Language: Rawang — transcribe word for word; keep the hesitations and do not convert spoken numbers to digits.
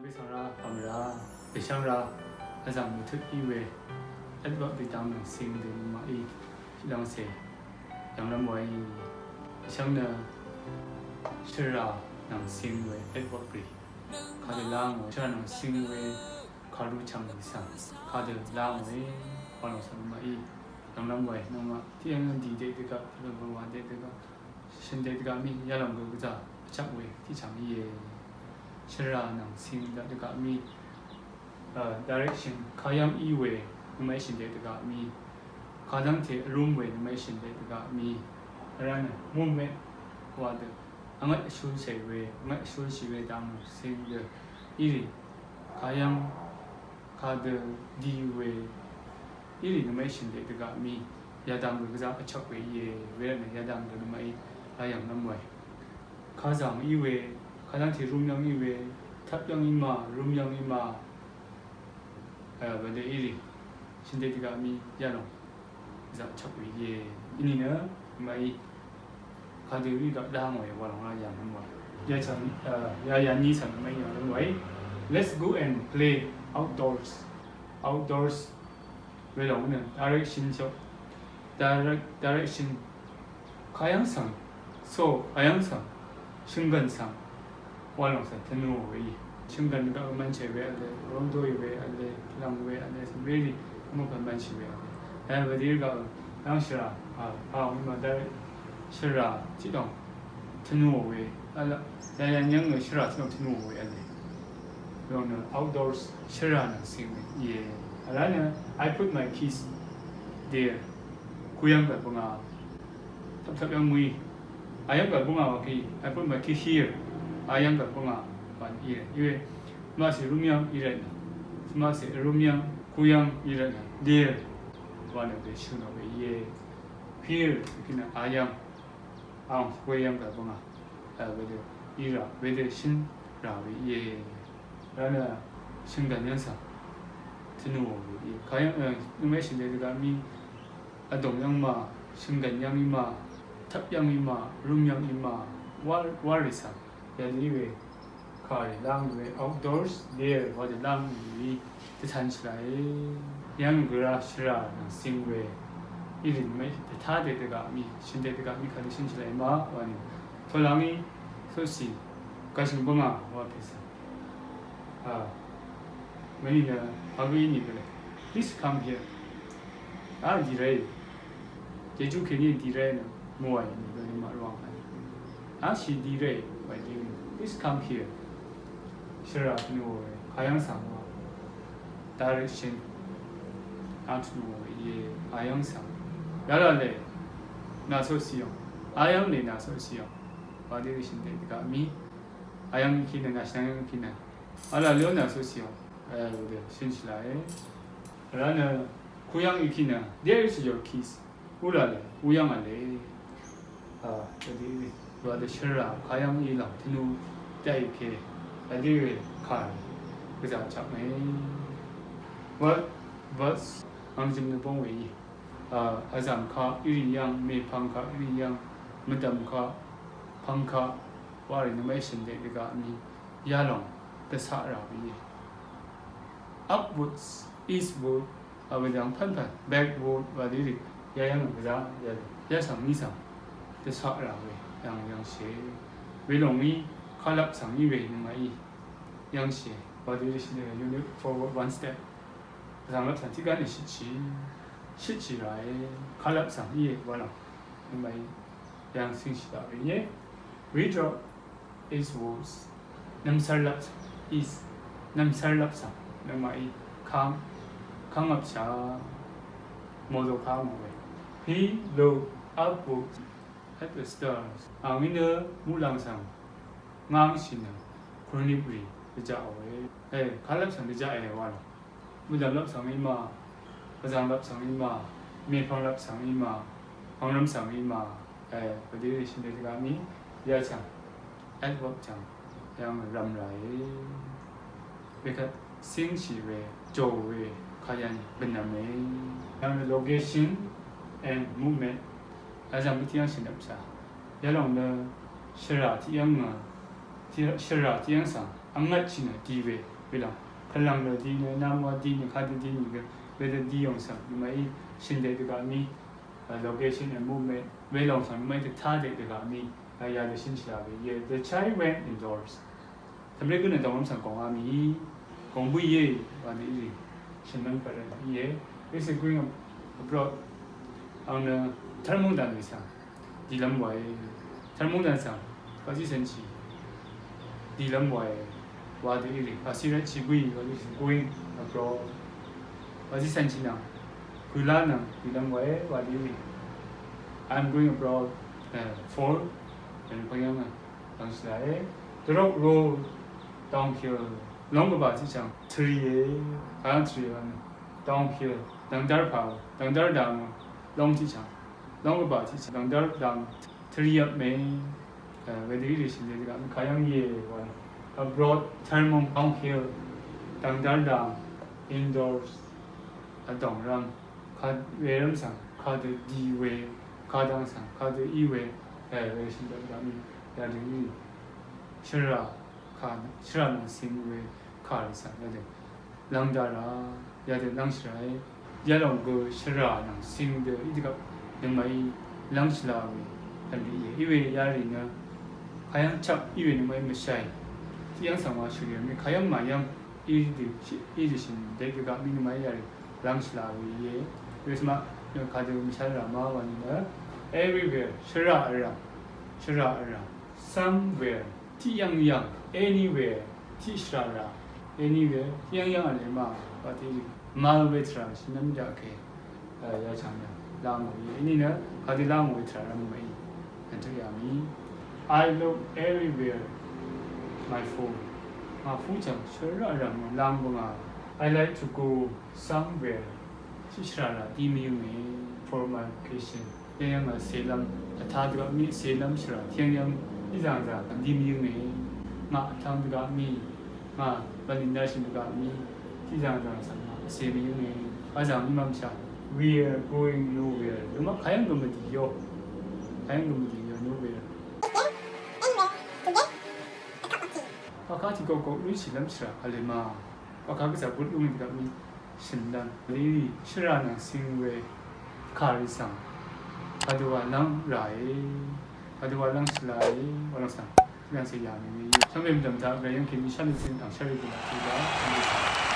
Vsvng ra, pv̀m ra, vshvng ra, vzv̀ng mvtut í we, Edward Bidang nvng sing dø mvmaqí, tiqlv́ngcè, yv̀nglv́m waí, vshvng nø, shvrà nvng sing we, Edward Bri, kadø lá ngòe, shvrà nvng sing we, kàru chv̀ng rì svng, kadø lá ngòe, wa lòng svng mvmaqí, yv̀nglv́m waí, nvng maq, tiqyv̀ng dì deq dvgaq, tiqlv́m wa deq dvgaq, shø̀n deq dvgaq mí yalòng gø gvzà vchvk we tiqchv̀ng íe. Shvrà nvng sing daq dvgaq mí, a, direction kayv́ng í we nvmaqí shø̀n deq dvgaq mí, kadv́ngte vrúm we nvmaqí shø̀n deq dvgaq mí, vrá nø movement wa dø vngvt vshúlshì we, vngvt vshúlshì we dang sing dø írì kayv́ng kadø di we írì nvmaqí shø̀n deq dvgaq mí yadang gø gvzà vchvk we íe. Wervtnø yadang gø nvmaqí rayv̀ng nvm we. Kazàng í we, kadv́ngte rúm yv́ng í we, tvp yv́ng í ma, rúm yv́ng í ma, e, wedø írì shø̀n deq dvgaq mí yalòng gvzà vchvk we íe. Inìnø nvmaqí kadø í gaq lá ngòe wa lòng rayv̀ng nvm we. Yachv̀ng, e, yayv̀ng ní svng nvmaqí yv̀nglv́m we. Let's go and play outdoors. Outdoors. Welòng nø direction shok. Direc-, direction. Kayv́ng svng. So, ayv́ng svng. Shø̀nggv̀n svng. Wa lòng svng tvnù we í. Shø̀nggv̀n gaq mvnshì we vle, rondo í we vle, lv̀ng we vle, svng really, mvpvn mvnshì we vle. E, wedø gaq, yv́ng shvrà, a, a, ong ma direc-, shvrà, tiqdòng. Tvnù we, vle. Yayv̀ng yv́ng nø shvrà tiqdòng tvnù we vle. Welòng nø outdoors shvrà nvng sing we íe. Vrá nø, I put my keys there. Kuyv́ng gv̀l bvngà. Tvptvp yv́ng mø̀í. Ayv́ng gv̀l bvngà wa kì. I put my key here. Ayv́ng gv̀l bvngà wa íe. Iwe, mvmaqsè rúm yv́ng í rvtnø. Mvmaqsè rúm yv́ng, kuyv́ng í rvtnø. There. Wa nø we shø̀n we íe. Here, kì nø ayv́ng. Ang, kuyv́ng gv̀l bvngà, e, wedø, í rà, wedø shø̀n rà we íe. Vrá nø, shø̀nggv̀n yv́ng svng, tvnù we íe. Kayv́ng, e, nvmaqí shø̀n deq dvgaq mí, vdòng yv́ng ma, shø̀nggv̀n yv́ng í ma, tvp yv́ng í ma, rúm yv́ng í ma, wá, wá rì svng, yadø í we, kàrì láng we outdoors, there, wa dø láng we, dvtan shvlae. Yv́ng gvrá shvrà nvng sing we. Í rì nvmaqí dvtá deq dvgaq mí, shø̀n deq dvgaq mí kadø shø̀n shvlae ma, wa nì. Tolv́ng í, soqsì, gvshø̀ng bvngà, wa pè svng. A, mvnì nø, a gø í nì gø le. Please come here. A, dì rèí. Jejú kèní dì rèí nø. Mòwàì nìgø nø màrwàng. Angshì dì rèí, wàí dì rèí. Please come here. Shvrà tnù wòe, kayv́ng svng wà. Direction. Ang tnù wòe, íe, ayv́ng svng. Yalà lè, nà soqsìò. Ayv́ng lè nà soqsìò. Wà dì rèí shø̀n dèdvgaq mí. Ayv́ng kí nø, nà shvng ayv́ng kí nø. Alà lè ó nà soqsìò. Ayv́ng dè, shø̀n shì làe. Vrá nø, kuyv́ng í kí nø. There is your keys. Wulà lè, wuyv́ng vl lè. A, vdí, wa dø shvrà, kayv́ng í lòng, tnù, daqì kè, vdí we, kà, gvzà chapmè. Wa, wa, ang jøm nø bóng we í. A, vzv̀m kaq, í rì yv́ng, mèpvng kaq, í rì yv́ng, mvdv̀m kaq, pvng kaq, wa rì nø mèshø̀n dèdvgaq mì, yalòng, dvcaq rà we í. Upwards, eastward, a, wedvng pv̀npv̀n, backward, wa dø rì, ya yv́ng gvzà, ya, ya svng ní svng, dvcaq rà we, yv́ng yv́ngshì. Welòng í, kalap svng í we, nøngmaq í, yv́ngshì, wa dø rì shì nø, you look forward one step. Vzv̀ng lap svng tiqgv́n í shitshì, shitshì ràe, kalap svng í we, wa lòng, nøngmaq í, yv́ng singshì daq we íe. We drop eastwards. Nvmsvr lap, east. Nvmsvr lap svng, nøngmaq í, kang, kang apshà, mòdò kang we. He looked upward at the stars. Angí nø muqlàng svng ngv́ngshì nø, kurnip rì, dvjaq we. E, kalap svng dvjaq e, wa lòng. Mvdv̀m lap svng í ma, vzv̀ng lap svng í ma, mèpvng lap svng í ma, pvngrvm svng í ma, e, vdí rì shø̀n dèdvgaq mì, ya chv̀ng, adverb chv̀ng, yv́ng rvm ràe. Wekvt, singshì we, jò we, kayv́ng bø̀nv̀me. Yv́ng nø location and movement, vzv̀ng bø tiqyv́ng shø̀n dvpshà. Yalòng nø, shvrà tiqyv́ng, a, ti-, shvrà tiqyv́ng svng, vngvtshì nø, dì we, Welòng. Tvlòng nø di nø, nvm wa di nø, kadø di nø gø, wedø di yòng svng, nøngmaqí shø̀n deq dvgaq mí, uh, location and movement, welòng svng nøngmaqí dvtá deq dvgaq mí, uh, yadø shø̀n shì la we íe. The child went indoors. Tvmré gø nø dòngrvm svng gòngá mì í, gòngbǿ íe, wa nø í rì, shø̀n nvng pvt rvt íe. This is going abroad. Ang nø, tv́rmúngdàn rì svng, dìlvm wàe. Tv́rmúngdàn svng, paqzí cv̄nshì, dìlvm wàe. Wa dø í rì, paqzí rvtshì bǿì, wa dø í rì, going abroad. Paqzí cv̄nshì nvng, gø̀lá nvng, dìlvm wàe, wa dø í rì. I'm going abroad, uh, for, and pvngyvng, ang shì làe. The road rolled downhill. Lóng gvbà tiqchv̀ng, tvrìe, kayv́ng tvrìe wa nø. Downhill, dv̀ngdv́r pà, dv̀ngdv́r dang, lóng tiqchv̀ng. Lóng gvbà tiqchv̀ng, dv̀ngdv́r dang, tvrì vpmè. Eh, wedø í rì shø̀n dvgaq mì kayv́ng íe wa nø. Abroad, tv́rmung, downhill, dv̀ngdv́r dang, indoors, vdòngrvm, ka, wervm svng, kadø di we, kadang svng, kadø í we, eh, we shø̀n dvgaq mì, yadø í rì. Shvrà, ka, shvrà nvng sing we, kà rì svng, yadø. Lv́ng dara, yadø lv́ngshì ràe. Yalòng gø shvrà nvng sing dø í dvgvp nøngmaqí lv́ngshì la we, vnrì íe. Íwe yarì nø, kayv́ng chvp íwe nøngmaqí mvshaì. Tiqyv́ng svng wa shø̀n yv̀ng mì, kayv́ng màyv́ng, í dø, í dø shø̀n dvgaq mì nøngmaqí yarì lv́ngshì la we íe. Wesma, nø kadø mvshaì rà ma wa nì nø, everywhere, shvrà vrà, shvrà vrà. Somewhere, tiqyv̀ng yv̀ng, anywhere, tiqshvrà rà, anywhere, tiqyv̀ng yv̀ng vle ma, wa tiq rì, mvl we tvrà, shvnv́m daqke, eh, yachv̀ng yv̀ng, la ngò íe, íní nø, kadø la ngò we tvrà rvm mèí, vntøq yà mì. I look everywhere, my phone. Ngà fúchv̀ng, shvrà rvm, la ngò ngà. I like to go somewhere. Tiqshvrà rà, di mvyǿnge, for my vacation. Yv́ng yv́ng vsèlv́m, vtá dvgvp mì vsèlv́m shvrà, tiqyv́ng yv́ng, í zàngzà, di mvyǿnge. Ngà vtvng dvgvp mì, ngà, vnìnda shø̀n dvgvp mì, tiqzàngzà svng ngà, vsè mvyǿnge. Vzv̀ng mì mvmshà, we are going nowhere. Lvmvt kayv́ng gø mvdì yo. Kayv́ng gø mvdì yo, nowhere. Paka tiq gok gok lúnshìlv́m shvrà, vlè ma. Paka gvzà but lúnge dvgvp mì. Shø̀n dvng. Vlí shvrà nvng sing we kàrì svng. Kadøwa lv́ng ràe. Kadøwa lv́ng shvlae. Wa lv́ng svng. Lv́ng svng yà mì we. Shvngbe mvdv̀m taq gvray yv́ng kèní shv́n zin ang shv́n zin ang shv́n zin.